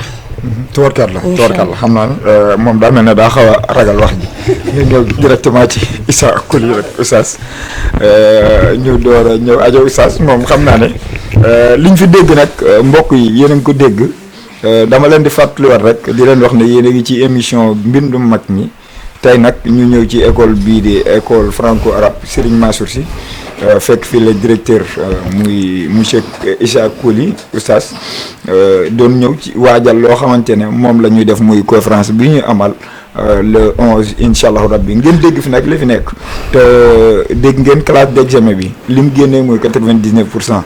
tubarkalla xam naa ne moom daa mel ne daa xaw a ragal wax ji ñu ñëw directement ci Issa Coly rek oustaz ñu door a ñëw ajo oustaz moom xam naa ne liñ fi dégg nag mbokk yi yéen a ngi ko dégg dama leen di fàttaliwaat rek di leen wax ne yéen a ngi ci émission mbindum mag ñi tey nag ñu ñëw ci école bii di école franco arabe Serigne Mansour Sy fekk fii le directeur muy monsieur Issa Coly oustaz doon ñëw ci waajal loo xamante ne moom la ñuy def muy conférence bi ñu amal le 11 incha allahu rabbi ngeen dégg fi nag li fi nekk te dégg ngeen classe d'examen bi li mu génnee mooy 99%.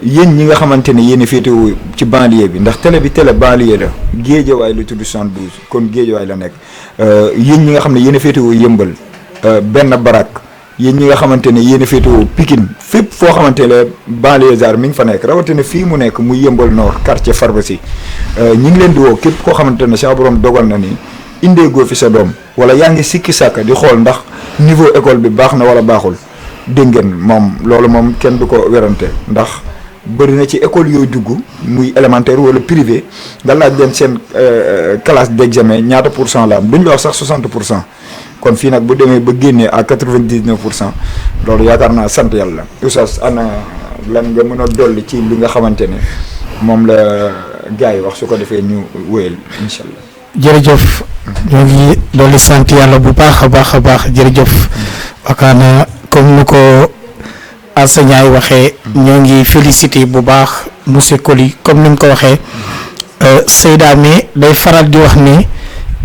yéen ñi nga xamante ne yéen a féetewoo ci banlieue bi ndax télé bi télé banlieue la Géejawaay la tudd 72 kon Géejawaay la nekk yéen ñi nga xam ne yéen a féetewoo Yëmbal benn barak yéen ñi nga xamante ne yéen a féetewoo Pikine fépp foo xamante ne banlieusard mi ngi fa nekk rawatina fii mu nekk muy Yëmbal Nord quartier pharmacie ñi ngi leen di woo képp koo xamante ne sa borom dogal na ni indee goo fi sa doom wala yaa ngi sikki sàkk di xool ndax niveau école bi baax na wala baaxul dégg ngeen moom loolu moom kenn du ko werante ndax bëri na ci école yooyu dugg muy élémentaire wala privé nga laaj leen seen classe d'examen ñaata pour cent la am duñ la wax sax 60%. kon fii nag bu demee ba génnee à 99% loolu yaakaar naa sant yàlla oustaz ana lan nga mën a dolli ci li nga xamante ne moom la gars yi wax su ko defee ñu wéyal incha allah. jërëjëf ñoo ngi dolli sant yàlla bu baax a baax jërëjëf wakaana comme ni ko enseignant yi waxee ñoo ngi félicité bu baax monsieur Coly comme ni mu ko waxee Seyda mi day faral di wax ni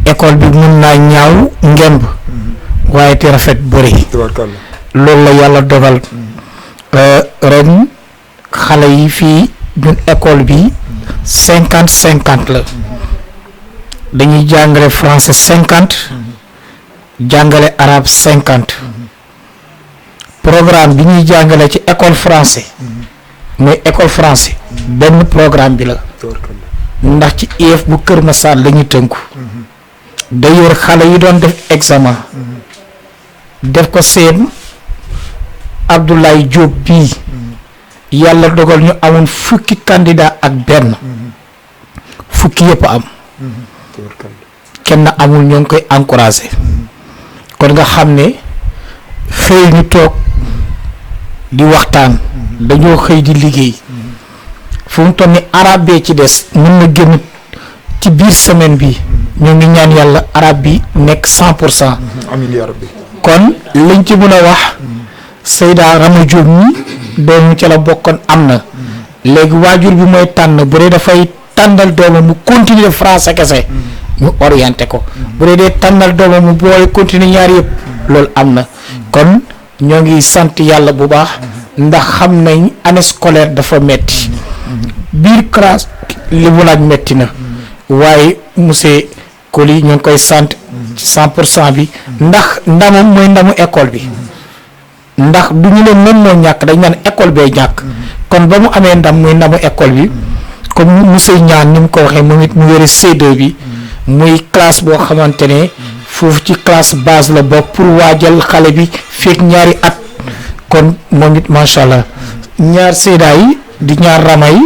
école bi mun naa ñaaw ngemb waaye te rafet bëri tabarkalla. loolu la yàlla dogal ren xale yi fii ñun école bi 50-50 la dañuy jàngale français 50 jàngale arabe 50 programme bi ñuy jàngale ci école français mooy école français benn programme bi la tabarkalla. ndax ci IEF bu Kër Massar la ñuy tënku d'ailleurs xale yi doon def examen def ko seen Abdoulaye Diop bii yàlla dogal ñu amoon fukki candidat ak benn fukki yëpp am tabarkalla. kenn amul ñoo ngi koy encouragé kon nga xam ne xëy ñu toog di waxtaan dañoo xëy di liggéey fu mu toll ni arabe bee ci des mën na génn ci biir semaine bi ñoo ngi ñaan yàlla arabe bi nekk 100%. amiin yaa rabbi. kon liñ ci mën a wax Seyda Rama Diop ñi doomu ca la bokkoon am na léegi waajur bi mooy tànn bu dee dafay tànnal doomam mu continuer français kese ñu orienté ko bu dee dee tànnal doomam mu boole continuer ñaar yëpp loolu am na kon ñoo ngi sant yàlla bu baax ndax xam nañ année scolaire dafa metti biir classe li mu laaj metti na waaye monsieur Coly ñoo ngi koy sant ci 100% bi ndax ndamam mooy ndamu école bi ndax du ñu ne mën moo ñàkk dañ naan école bee ñàkk kon ba mu amee ndam muy ndamu école bi comme monsieur Niane ni mu ko waxee moom it mu yore C2 bi muy classe boo xamante ne foofu ci classe base la bokk pour waajal xale bi fekk ñaari at kon moom it macha allah ñaar Seyda yi di ñaar Rama yi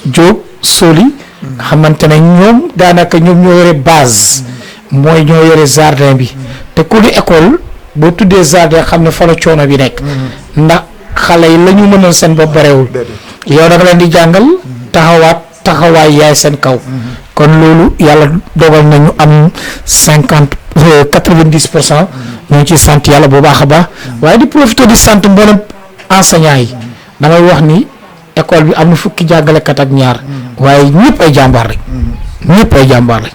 Diop Soli xamante ne ñoom daanaka ñoom ñoo yore base mooy ñoo yore jardin bi te ku di école boo tuddee jardin xam ne fa la coono bi nekk ndax xale yi la ñu mënal seen bopp barewul yow da nga leen di jàngal taxawaay yaay seen kaw kon loolu yàlla dogal nañu am 90% ñu ngi ci sant yàlla bu baax a baax waaye di profité di sant mboolem enseignant yi damay wax ni école bi am na fukki jàngalekat ak ñaar waaye ñëpp ay jàmbaar lañ ñëpp ay jàmbaar lañ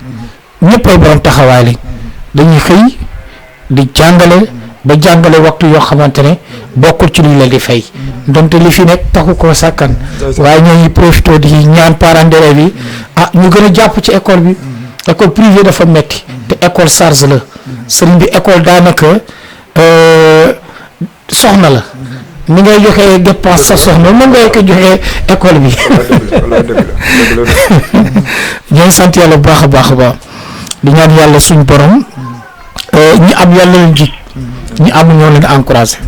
ñëpp ay borom taxawaay lañ dañuy xëy di jàngale ba jàngale waxtu yoo xamante ne bokkul ci lu ñu leen di fay donte li fi nekk taxu koo sàkkan waaye ñoo ngi profité di ñaan parents d'élèves yi ñu gën a jàpp ci école bi école privée dafa metti te école charge la sëriñ bi école daanaka soxna la ni ngay joxee dépense sa soxna mën ngay ko joxee école bi ñooy sant yàlla bu baax a baax a baax di ñaan yàlla suñ borom ñi am yàlla leen ji ñi amul ñoo leen encouragé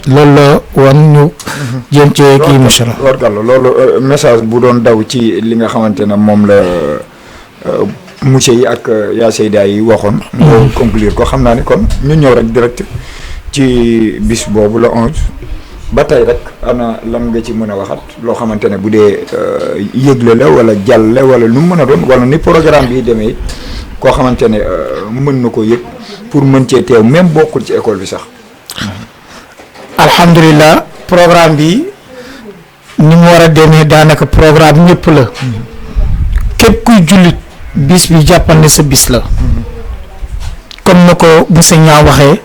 loolu la woon ñu jéem ci kii monsieur la warkàlla loolu message bu doon daw ci li nga xamante ne moom la monsieur yi ak yaa Seyda yi waxoon nga conclure ko xam naa ne kon ñu ñëw rek direct ci bis boobu la 11 ba tey rek ana lan nga ci mën a waxat loo xamante ne bu dee yëgle la wala jàll wala lu mu mën a doon wala ni programme bi demee koo xamante ne mën na ko yëg pour mën cee teew même bokkul ci école bi sax. alhamdulilah programme bi ni mu war a demee daanaka programme ñëpp la képp kuy jullit bis bi jàppal ne sa bis la comme na ko monsieur Niang waxee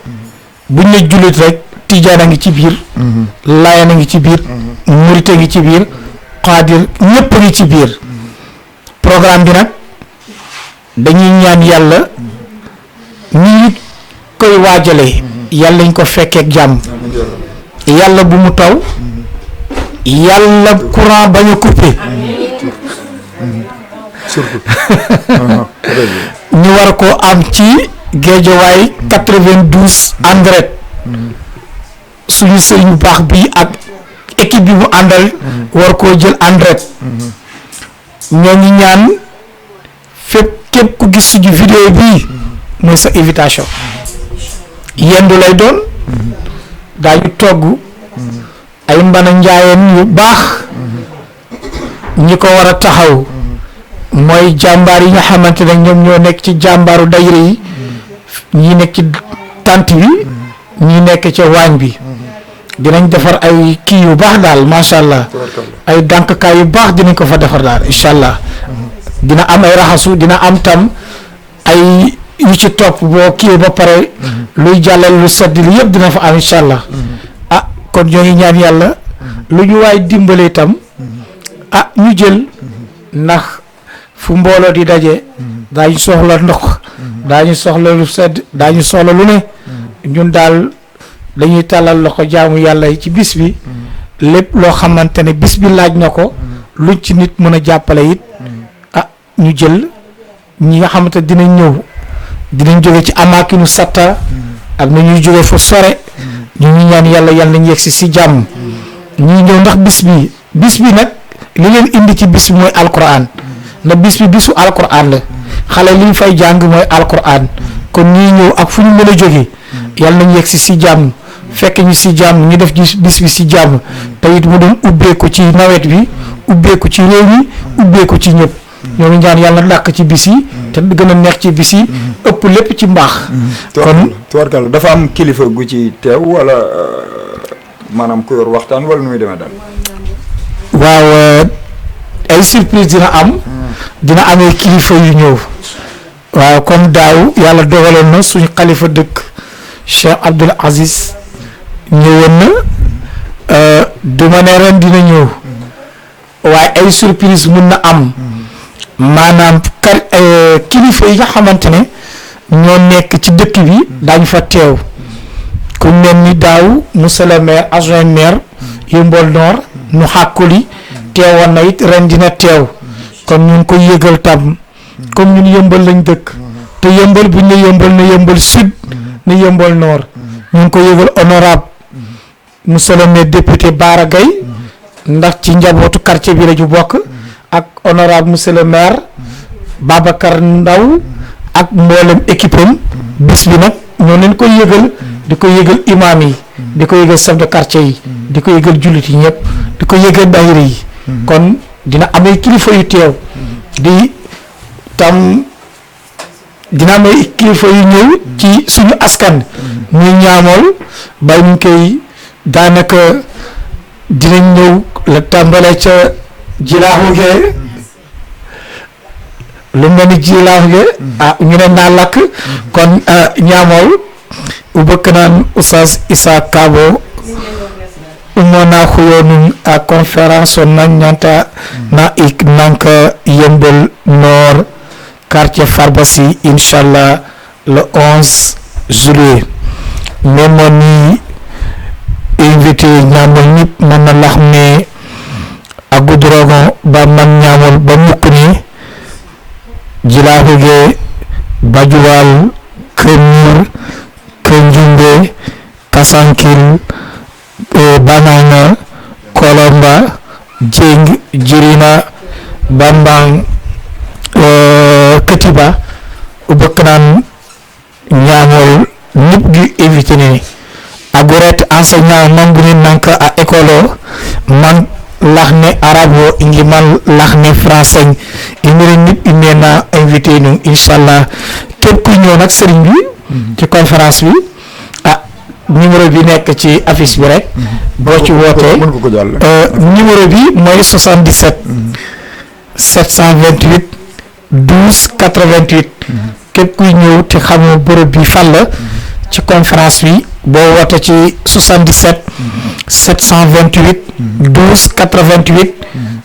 buñ ne jullit rek tijaan a ngi ci biir laayeen a ngi ci biir murit a ngi ci biir xaadir ñëpp a ngi ci biir programme bi nag dañuy ñaan yàlla ni ñu koy waajalee yàlla ñu ko fekkeek jàmm yàlla bu mu taw yàlla courant bañ a coupé ñu war ko am ci Géejawaay 92 engrais suñu sëriñ bu baax bi ak équipe bi mu àndal war koo jël engrais ñoo ngi ñaan fépp képp ku gis suñu vidéo bii mooy sa invitation yendu lay doon daañu togg ay mbana njaayeen yu baax ñi ko war a taxaw mooy jàmbaar yi nga xamante ne ñoom ñoo nekk ci jàmbaaru dayre yi ñi nekk ci tant bi ñi nekk ca waañ bi dinañ defar ay kii yu baax daal macha allah ay dànkkaay yu baax dinañ ko fa defar daal incha allah dina am ay raxasu dina am tam ay yu ci topp boo kii ba pare luy jàllal lu sedd li yëpp dina fa am incha allah ah kon ñoo ngi ñaan yàlla lu ñu waay dimbale itam ah ñu jël ndax fu mbooloo di daje daañu soxla ndox daañu soxla lu sedd daañu soxla lu ne ñun daal dañuy tàllal loxo jaamu yàlla yi ci bis bi lépp loo xamante ne bis bi laaj na ko luñ ci nit mën a jàppale it ah ñu jël ñi nga xamante dinañ jóge ci amaakinu satta ak na ñuy jóge fu sore ñu ñaan yàlla nañ yegg si jàmm ñuy ñëw ndax bis bi nag li leen indi ci bis bi mooy alquran ndax bis bi bisu alquran la xale li ñu fay jàng mooy alquran kon ñuy ñëw ak fu ñu mën a jóge yàlla nañ yegg si jàmm fekk ñu si jàmm ñu def bis bi si jàmm te it mu doon ubbeeku ci nawet bi ubbeeku ci réew mi ubbeeku ci ñëpp ñoo ngi ñaan yàlla dàq ci bis yi te gën a neex ci bis yi ëpp lépp ci mbaax kon tubarkalla dafa am kilifa gu ci teew wala maanaam ku yor waxtaan wala nu muy demee daal waaw ay surprise dina amee kilifa yu ñëw waaw comme daaw yàlla dogaloon na suñu xalifa dëkk Cheikh Abdoul Aziz ñëwoon na duma ne ren dina ñëw waaye ay surprise mun na am maanaam kilifa yi nga xamante ne ñoo nekk ci dëkk bi daañu fa teew ku mel ni daaw monsieur le maire adjoint maire Yeumbeul Nord nu xàkkuli teewoon na it ren dina teew kon ñu ngi koy yëgal tam comme ñun Yeumbeul lañ dëkk te Yeumbeul buñ ne Yeumbeul ne Yeumbeul sud ne Yeumbeul Nord ñu ngi koy yëgal honorable monsieur le maire député Bara Gaye ndax ci njabootu quartier bi la ñu bokk ak honorable monsieur le maire Babacar Ndaw ak mboolem équipe am bis bi nag ñoo leen koy yëgal di ko yëgal imam yi di ko yëgal chef de quartier yi di ko yëgal jullit yi ñëpp di ko yëgal daayira yi kon dina amay kilifa yu teew dina amay kilifa yu ñëw ci suñu askan muy ñaamool bay ñu koy daanaka dinañ ñëw la tàmbale ca jilaaxu gee lu mel ni jilaaxu gee ñu ne naa lakk kon ñaamool u bëkk naan Oustaz Issa Kabo umona khuyonun a conférence on nanta na ik nanka Yeumbeul Nord quartier pharmacie inchallah le 11 juillet memoni invité ñamol ñep man na lax ne a gudrogo ba man ñamol ba mukuni jilaahuge bajuwal kemur kenjumbe kasankil banana kolomba jeng jirina bambang ketiba ubeknan ñamol nit gi éviter ne agoret enseignant mambuni nanka a école man laxne arabo ingi man laxne français imere nit inena invité ñu inshallah képp ku ñëw nak sëriñ bi ci conférence bi numéro bi nekk ci affiche bi rek boo ci wootee numéro bi mooy 77 728 12 88 képp kuy ñëw te xamoo bërëb bi fan la ci conférence bi boo woote ci 77 728 12 88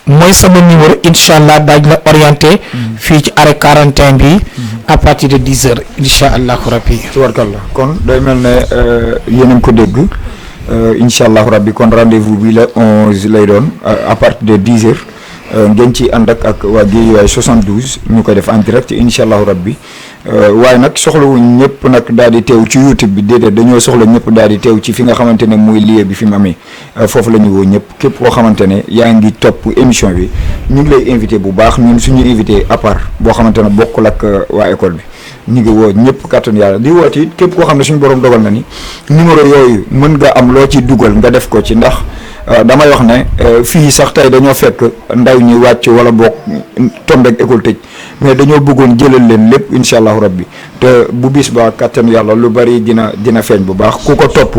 mooy sama numéro inshallah daañ la orienté fii ci arrêt quarantaine bi à partir de 10 heures inshallah rabbi tubarkalla kon day mel ne yéen a ko dégg inshallah rabbi kon rendez-vous bi la 11 lay doon à partir de 10 heures ngeen ci ànd ak waa Guédiawaye 72 ñu koy def en direct inshallah rabbi waaye nag soxlawuñ ñëpp nag daal di teew ci YouTube bi déedéet dañoo soxla ñëpp daal di teew ci fi nga xamante ne mooy lieu bi fi mu amee foofu la ñu woo ñëpp képp koo xamante ne yaa ngi topp émission bi ñu ngi lay invité bu baax ñun suñu invité à part boo xamante ne bokkul ak waa école bi ñu ngi woo ñëpp kàttan yàlla di woote it képp koo xam ne suñu borom dogal na ni numéro yooyu mën nga am loo ci dugal nga def ko ci ndax damay wax ne fii sax tey dañoo fekk ndaw ñi wàcc wala bokk tombeek école tëj mais dañoo bëggoon jëlal leen lépp incha allahu rabbi te bu bis ba kattan yàlla lu bari dina feeñ bu baax ku ko topp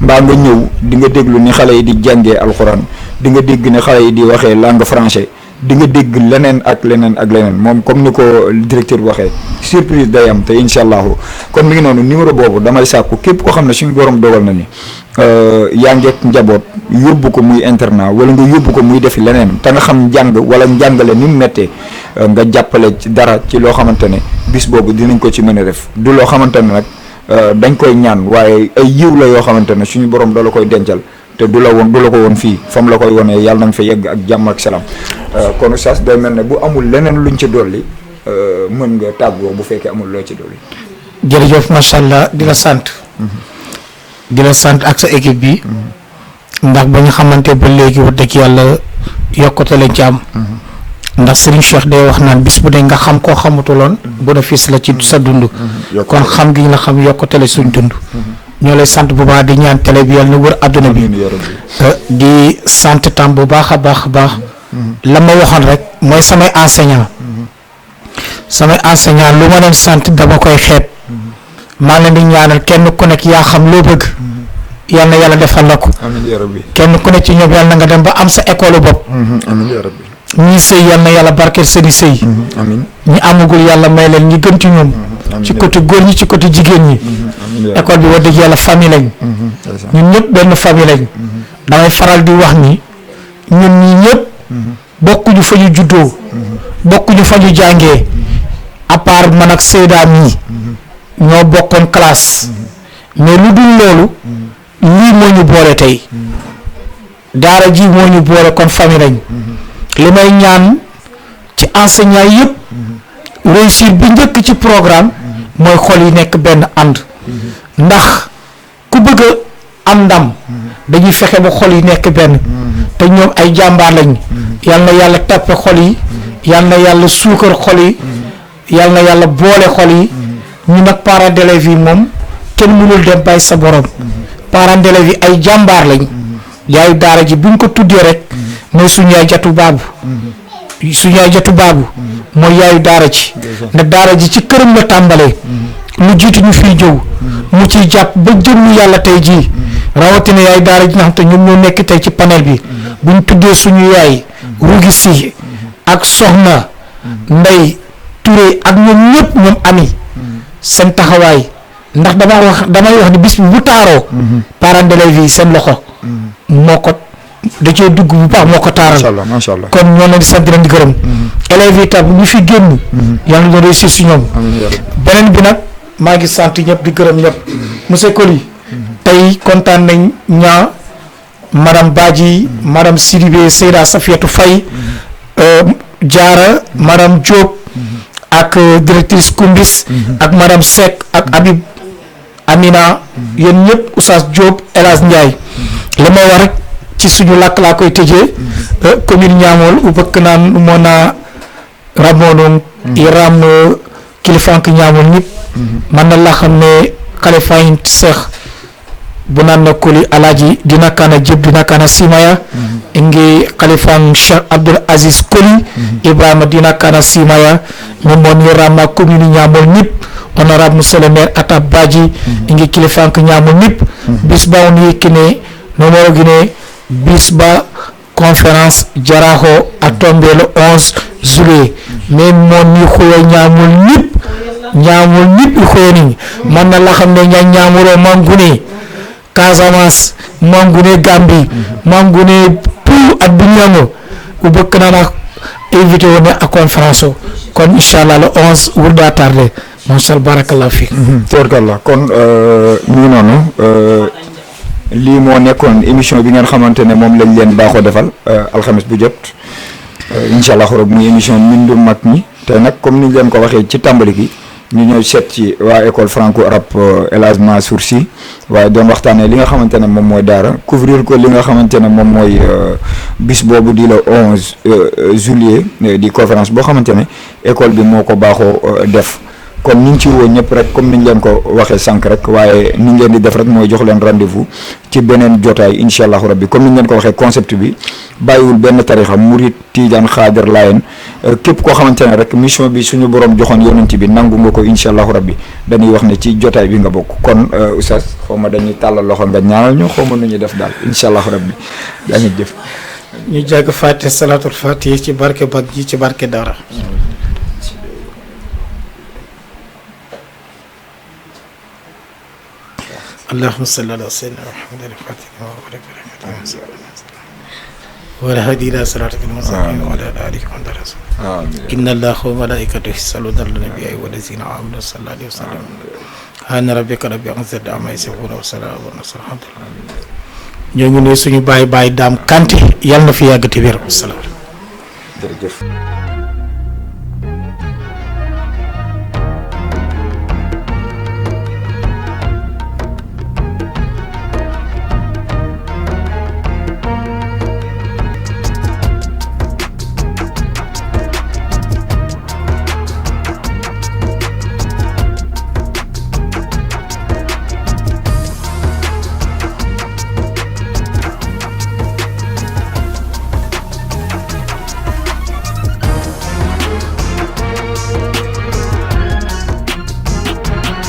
mbaa nga ñëw di nga déglu ni xale yi di jàngee alxuraan di nga dégg ne xale yi di waxee langue français di nga dégg leneen ak leneen moom comme ni ko directeur bi waxee surprise day am te incha allahu kon mi ngi noonu numéro boobu damay sàkku képp koo xam ne suñu borom dogal na ni yaa ngeek njaboot yóbbu ko muy internat wala nga yóbbu ko muy defi leneen te nga xam njàng wala njàngale ni mu méttee nga jàppale ci dara ci loo xamante ne bis boobu dinañ ko ci mën a def du loo xamante ne nag dañ koy ñaan waaye ay yiw la yoo xamante ne suñu borom da la koy dencal te du la ko woon fii fa mu la koy wonee yàlla nañ fa yegg ak jàmm ak salaam kon oustaz day mel ne bu amul leneen luñ ci dolli mën nga tàggoo bu fekkee amul loo ci dolli. jërëjëf macha allah di la sant. di la sant ak sa équipe bi. ndax ba ñu xamante ba léegi wax dëgg yàlla yokkute lañ ci am. ndax Serigne Cheikh day wax naan bis bu dee nga xam koo xamutuloon. bénéfice la ci sa dund. kon xam gi ñu la xam yokkute la suñ dund. ñoo lay sant bu baax di ñaan télé bi yàlla na wër adduna bi. di sant tam bu baax a baax. la ma waxoon rek mooy samay enseignant lu ma leen sant dama koy xeeb. maa leen di ñaanal kenn ku nekk yaa xam loo bëgg. yal na yàlla defal la ko. kenn ku nekk ci ñoom yàlla na nga dem ba am sa école bopp. ñi sëy yal na yàlla barkeel seeni sëy. ñi amagul yàlla may leen ñi gën ci ñoom. ci côté góor ñi ci côté jigéen ñi. école bi wax dëgg yàlla famille lañ. ñun ñëpp benn famille lañ. damay faral di wax ni ñun ñi ñëpp. bokkuñu fa ñu juddoo. bokkuñu fa ñu jàngee. à part man ak Seyda mii. ñoo bokkoon classe. mais lu dul loolu. lii moo ñu boole tey. daara ji moo ñu boole kon famille lañ. li may ñaan ci enseignant yëpp. réussir bi njëkk ci programme. mooy xol yi nekk benn ànd. ndax ku bëgg a am ndam. dañuy fexe ba xol yi nekk benn. te ñoom ay jàmbaar lañ. yal na yàlla tappe xol yi. yal na yàlla suukar xol yi. yal na yàlla boole xol yi. ñu nag parents d'élèves yi moom kenn mënul dem bàyyi sa borom. parents d'élèves yi ay jàmbaar lañ. yaayu daara ji buñ ko tuddee rek. mooy suñu yaay jatu baabu. suñu yaay jatu baabu. mooy yaayu daara ji. ndax daara ji ci këram la tàmbalee. lu jiitu ñu fiy jëw. mu ciy jàpp ba jëmmi yàlla tey jii. rawatina yaay daara ji nga xam te ñoom ñoo nekk tey ci panel bi. buñ tuddee suñu yaay. rugi si ak soxna. Ndey Touré ak ñoom ñëpp ñoom ami. seen taxawaay ndax damay wax ni bis bi bu taaroo. parents d'élèves yi seen loxo. moo ko da cee dugg bu baax moo ko taaral. macha allah kon ñoo leen di sant leen di gërëm. élèves yi tam ñu fi génn. yàlla na réussir si ñoom. beneen bi nag maa ngi sant ñëpp di gërëm ñëpp. monsieur Coly. tey kontaan nañ ñaa madame Badji madame Sidibé Seyda Safiatou Faye Diarra madame Diop. ak directrice Koumbis. ak madame Seck ak Habib Amina. yéen ñëpp Oustaz Diop El Hadj Ndiaye. li may wax rek ci suñu làkk laa koy tëjee. commune Niamol u bëkk naan mona ramonon i ram kilifank Niamol ñëpp. man na laa xam ne xalifa yi Seex bu naan na Coly Alaaji dina kana jëb dina kana simaya. ngi xalifan Cheikh Abdoul Aziz Coly. Ibrahima dina kana simaya. ñun moon ñu rama commune Niamol ñëpp. honorable monsieur le maire Atab Badji. ngi kilifank Niamol ñëpp. bis ba on yekkine nomoro gine bis ba conférence jaraho a tombé le 11 juillet. mais moon ni xoyo Niamol ñëpp i xoyo niñ man na la xam ne Niamolo mangune Casamance mangune Gambie mangune pour ak bu ñango u bëkk na nak invité woon a conférence o kon inchallah le 11 wul daa tardé macha allah barakallah fi tabarkallah kon ñu ngi noonu lii moo nekkoon émission bi ngeen xamante ne moom lañ leen baaxoo defal alxames bu jot incha allah rob muy émission mbindu mag ñi te nag comme ni ñu leen ko waxee ci tàmbali gi ñu ñëw seet ci waa école franco arabe El Hadj Mansour Sy waaye doon waxtaanee li nga xamante ne moom mooy daara couvrir ko li nga xamante ne moom mooy bis boobu di le 11 juillet di conférence boo xamante ne école bi moo ko baaxoo def. kon ñu ngi ci woo ñëpp rek comme niñ leen ko waxee sànq rek waaye niñ leen di def rek mooy jox leen rendez-vous ci beneen jotaay incha allahu rabbi comme niñ leen ko waxee concept bi bàyyiwul benn tarixa murit tijaan xaadir laayeen képp koo xamante ne rek mission bi suñu borom joxoon yonent bi nangu nga ko incha allahu rabbi dañuy wax ne ci jotaay bi nga bokk kon oustaz xaw ma dañuy tàllal loxo nga ñaanal ñu xaw ma nu ñuy def daal incha allahu rabbi daa ngi jëf ñu jàng fàtte salaatul fatiha ci barke bag ji ci barke dara اللهم صل على سيدنا محمد الفاتح وعلى هدي الى صراطك المستقيم وعلى اله وصحبه وسلم ان الله وملائكته يصلون على النبي والذين امنوا صلى الله عليه وسلم سبحان ربك رب العزة عما يصفون وسلام على المرسلين الحمد لله ñoo ngi nuyu suñu baay Daam Kanté yàlla na fi yàgg te wér. salaam. jërëjëf.